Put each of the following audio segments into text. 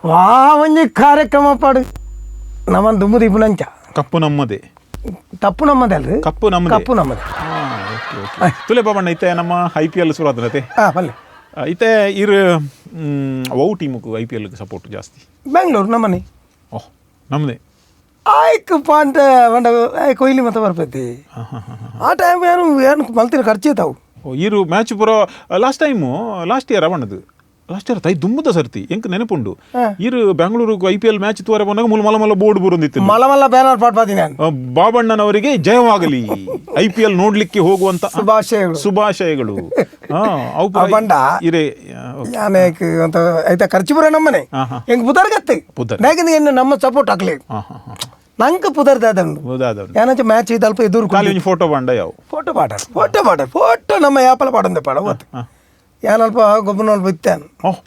ವಾ ಒಂಜಿ ಕಾರ್ಯಕ್ರಮ ಪಾಡು ನಮ್ಮನ್ ದುಂಬು ದೀಪುನಂಚ. ಕಪ್ಪು ನಮ್ಮದೇ. ತಪ್ಪು ನಮ್ಮದೇ ಅಲ್ರಿ. ಕಪ್ಪು ನಮ್ಮದೇ. ಕಪ್ಪು ನಮ್ಮದೇ. ಓಕೆ, ತುಲೆ ಬಾಬಣ್ಣ, ಇತ್ತೆ ನಮ್ಮ ಐಪಿಎಲ್ ಶುರು ಆದನತೆ. ಹಾಂ, ಬಲ್ಲೆ. ಇತ್ತೆ ಇರ್ ಒವು ಟೀಮುಕು ಐಪಿಎಲ್ ಸಪೋರ್ಟ್ ಜಾಸ್ತಿ? ಬೆಂಗಳೂರು ನಮ್ಮನೆ. ಓಹ್, ನಮ್ಮದೇ. ಆಯ್ತು ಪಾಂಟ ಬಂಡ ಕೊಯ್ಲಿ ಮತ್ತೆ ಬರ್ಪೈತಿ. ಆ ಟೈಮ್ ಏನು ಏನು ಮಲ್ತಿನ ಖರ್ಚು ಇತ್ತಾವು. ಓ, ಈರು ಮ್ಯಾಚ್ ಪೂರ last time, last year ಅವಣ್ಣದು, last year ತೈ ದುಮ್ಮದ ಸರ್ತಿ ಎಂಕ್ ನೆನಪುಂಡು. ಈರು ಬೆಂಗಳೂರು ಐಪಿಎಲ್ ಮ್ಯಾಚ್ ತೋರೆ ಬಂದಾಗ ಮುಲ್ ಮಲ ಮಲ ಬೋರ್ಡ್ ಬರುಂದಿತ್ತು. ಮಲ ಮಲ್ಲ ಬ್ಯಾನರ್ ಪಾಟ್ ಪಾತೀನಿ ನಾನು. ಬಾಬಣ್ಣನವರಿಗೆ ಜಯವಾಗಲಿ, ಐಪಿಎಲ್ ನೋಡ್ಲಿಕ್ಕೆ ಹೋಗುವಂತ ಶುಭಾಶಯಗಳು. ಶುಭಾಶಯಗಳು. ಅವು ಪೂರ ಆ ಬಂಡ. ಇರೇ ಓಕೆ. ಯಾನೇಕ್ ಅಂತ ಐತ ಖರ್ಚು ಪೂರ ನಮ್ಮನೆ. ಹಾ, ಹಾ. ಹೆಂಗ್ ಪುದರ್ ಗತ್ತೆ. ಪುದರ್. ಯಾಕಂದ್ರೆ ಏನು ನಮ್ಮ ಸಪೋರ್ಟ್ ಹಾಕ್ಲಿ. ಹಾ ಹಾ ಹಾ ನಂಗೆ ಪುದರ್ ದಾದ ಉಂಡು. ಹೌದಾದ. ಏನಂಚ ಮ್ಯಾಚ್ ಇದಲ್ಪ ಎದುರು. ಖಾಲಿ ಒಂಜಿ ಫೋಟೋ ಬಂಡ ಯಾವ ಫೋಟೋ ಪಾಡ, ಫೋಟೋ ಪಾಡ, ಫೋಟೋ ನಮ್ಮ ಯಾಪಲ ಪಾಡಂದೆ ಪಾಡ ಓತು. ಏನಲ್ಪ ಗೊಬ್ಬನ ಅಲ್ಪ ಇತ್ತಾನು. ಓಹ್.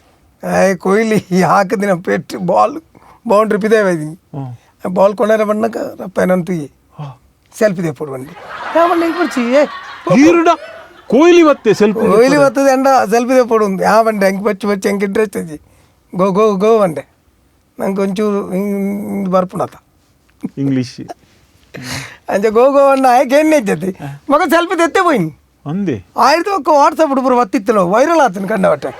ಏ ಕೊಹ್ಲಿ ಹಾಕಿದಿನ ಪೆಟ್ಟು, ಬಾಲ್ ಬೌಂಡ್ರಿ ಪಿದೇ ಬೈದಿನಿ. ಬಾಲ್ ಕೊನೆರ ಬಣ್ಣಕ ರಪ್ಪ ಏನಂತ ಸೆಲ್ಫಿ ದೇಪೋಡು ಬಂಡಿ ಯಾ ಬಂಡಿ ಹಿಂಗೆ ಪಡ್ಚಿ ಏ. ಈರುಡ ಕೊಹ್ಲಿ ಬತ್ತೆ ಸೆಲ್ಫಿ? ಕೊಹ್ಲಿ ಬರ್ತದೆ ಎಂಡ ಸೆಲ್ಫಿ ದೇಪೋಡು ಒಂದು ಯಾ ಬಂಡೆ ಹೆಂಗೆ ಬಚ್ಚು ಬಚ್ಚು ಹೆಂಗೆ ಇಂಟ್ರೆಸ್ಟ್ ಐತಿ. ಗೋ ಗೋ ಗೋ ಬಂಡೆ. ನಂಗೆ ಒಂಚೂರು ಹಿಂಗೆ ಬರ್ಪುಣತ. ಇಂಗ್ಲಿಷ್. ಅಂಚೆ ಗೋ ಗೋ ಅಣ್ಣ ಆಯ್ಕೆ ಎಣ್ಣೆ ಇದ್ದತಿ ಮಗ ಸೆಲ್ಫಿ ತೆತ್ತೆ ಪೋಯಿನಿ. ಅಂದೆ. ಆಯ್ತು, ಒಕ್ಕ ವಾಟ್ಸಪ್ ಪೂರ ಬತ್ತಿತ್ತಲ್ಲ, ವೈರಲ್ ಆತನ ಕಂಡ ಬಟ್ಟೆ.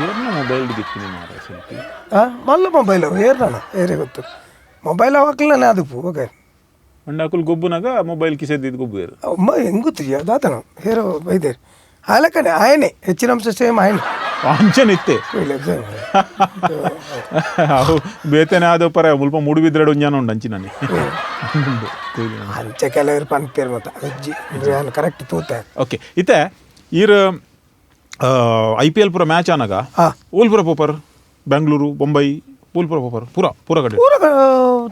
ಏರ್ನ ಮೊಬೈಲ್ ದಿಕ್ಕಿನಿ ಮಾರ ಸೆಲ್ಫಿ? ಹಾಂ, ಮಲ್ಲ ಮೊಬೈಲ್ ಏರ್ನಾನ ಏರೇ ಗೊತ್ತು ಮೊಬೈಲ್ ಅವಾಕ್ಲನೇ ಅದಪ್ಪು ಓಕೆ. ಅಂಡ ಅಕುಲ್ ಗೊಬ್ಬುನಾಗ ಮೊಬೈಲ್ ಕಿಸೆದ್ದಿದ್ದು ಗೊಬ್ಬು ಏರು. ಅಮ್ಮ ಹೆಂಗ್ ಗೊತ್ತು ದಾತನ ಹೇರೋ ಬೈದೇರು ಆಲಕನೆ ಆಯನೆ ಹೆಚ್ಚಿನ ಅಂಶ ಸೇಮ್ ಆಯನೆ. ಅಂಚನೆ ಇತ್ತೆ. ಕೊಹ್ಲಿ same. ಅವು ಬೇತನೆ ಆದ ಪರ ಮುಲ್ಪ ಮೂಡುಬಿದ್ರೆಡ್ ಒಂಜಾನ ಉಂಡು ಅಂಚಿನನೆ ಕೊಹ್ಲಿ. ಅಂಚೆ ಕೆಲವರು ಪನ್ಪೇರು ಮತ್ತೆ ಅಜ್ಜಿ ಕರೆಕ್ಟ್ ತೂತೆ. ಓಕೆ, ಇತ್ತೆ ಈರ್ ಐಪಿಎಲ್ ಪೂರ ಮ್ಯಾಚ್ ಆನಾಗ ಓಲ್ ಪೂರ ಪೋಪರ್? ಬೆಂಗಳೂರು, ಬೊಂಬೈ, ಓಲ್ ಪೂರ ಪೋಪರ್? ಪೂರ ಪೂರ ಕಡೆ? ಪೂರ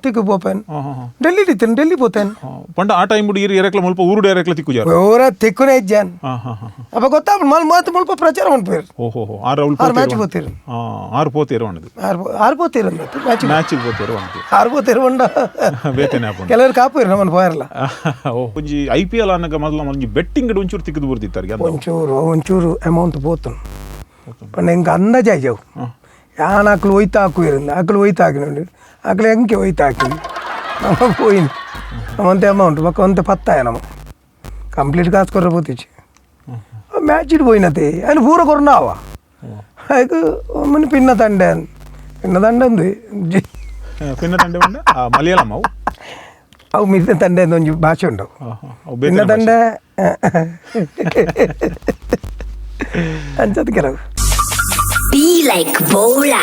ತಿಕ್ಕು ಪೋಪೇನ್. ಹಾಂ ಹಾಂ ಹಾಂ ಡೆಲ್ಲಿ ಇತ್ತೇನೆ, ಡೆಲ್ಲಿ ಪೋತೇನೆ. ಪಂಡ ಆ ಟೈಮ್ ಈರ್ ಎರಕ್ಲ ಮುಲ್ಪ ಊರುಡು ಎರಕ್ಲ ತಿಕ್ಕು ಜಾರ? ಪೂರ ತಿಕ್ಕುನೇ ಇಜ್ಜಾನ್. ಹಾಂ ಹಾಂ ಹಾಂ ಅಪ್ಪ ಗೊತ್ತಾಗ್ಬಿಡು ಮಲ್ ಮತ್ತೆ ಮುಲ್ಪ ಪ್ರಚಾರ ಮನ್ಪೇರು. ಓಹೋ ಹೋ, ಆರು ಅವಳು ಆರು ಮ್ಯಾಚ್ ಪೋತಿರು. ಆರು ಪೋತೇರು ಅಣ್ಣದು. ಆರು ಆರು ಪೋತಿರು ಮ್ಯಾಚ್. ಮ್ಯಾಚಿಗೆ ಪೋತೇರು ಅಣ್ಣದು. ಆರು ಪೋತಿರು ಉಂಡ. ಬೇತನೆ ಆಪುಂಡು. ಕೆಲವರು ಕಾಪುರು ನಮ್ಮನ್ನು ಪೋಯರ್ಲ. ಓ, ಒಂಜಿ ಐಪಿಎಲ್ ಆನಗ ಮೊದಲ ಒಂಜಿ ಬೆಟ್ಟಿಂಗ್ ಒಂಚೂರು ತಿಕ್ಕದು ಬರ್ತಿತ್ತಾರೆ ಅಂತ. ಒಂಚೂರು ಒಂಚೂರು ಅಮೌಂಟ್ ಪೋತು ಪಂಡ ಎಂಕ್ ಅಂದಾಜು ಆಯ್ಜವು. ಯಾನ್ ಅಕ್ಲು ಒಯ್ತು ಹಾಕುವಿರಂದ ಅಕ್ಲು ಒಯ್ತು ಹಾಕಿ ನೋಡಿ, ಅಕ್ಲು ಎಂಕೆ ಒಯ್ತು ಹಾಕಿ ನಮ್ಮ ಪೋಯಿನ್ ನಮ್ಮಂತೆ ಅಮೌಂಟ್ ಬೊಕ್ಕ ಒಂತೆ ಪತ್ತಾಯ ನಮ್ಮ ಕಂಪ್ಲೀಟ್ ಕಾಸು ಕೊರ್ರೆ ಪೋತಿಚ್ಚಿ. ಮ್ಯಾಚ್ ಇಡ್ ಪೋಯಿನತೆ ಅಯ್ನ ಪೂರ ಕೊರ್ನಾವ ಐಕ್ ಮುನ್ ಪಿನ್ನ ತಂಡೆ ಪಿನ್ನ ತಂಡೆ ಒಂದು ಪಿನ್ನ ತಂಡೆ ಉಂಡ ಮಲಯಾಳಂ ಅವು? ಅವು ಮಿನ್ನ ತಂಡೆ ಅಂತ ಒಂಜಿ ಭಾಷೆ ಉಂಟು. ಅವು ಪಿನ್ನ ಬೇತನೆ. ತಂಡೆ ಅಂಚದ ಕೆಲವು. Be like Bola.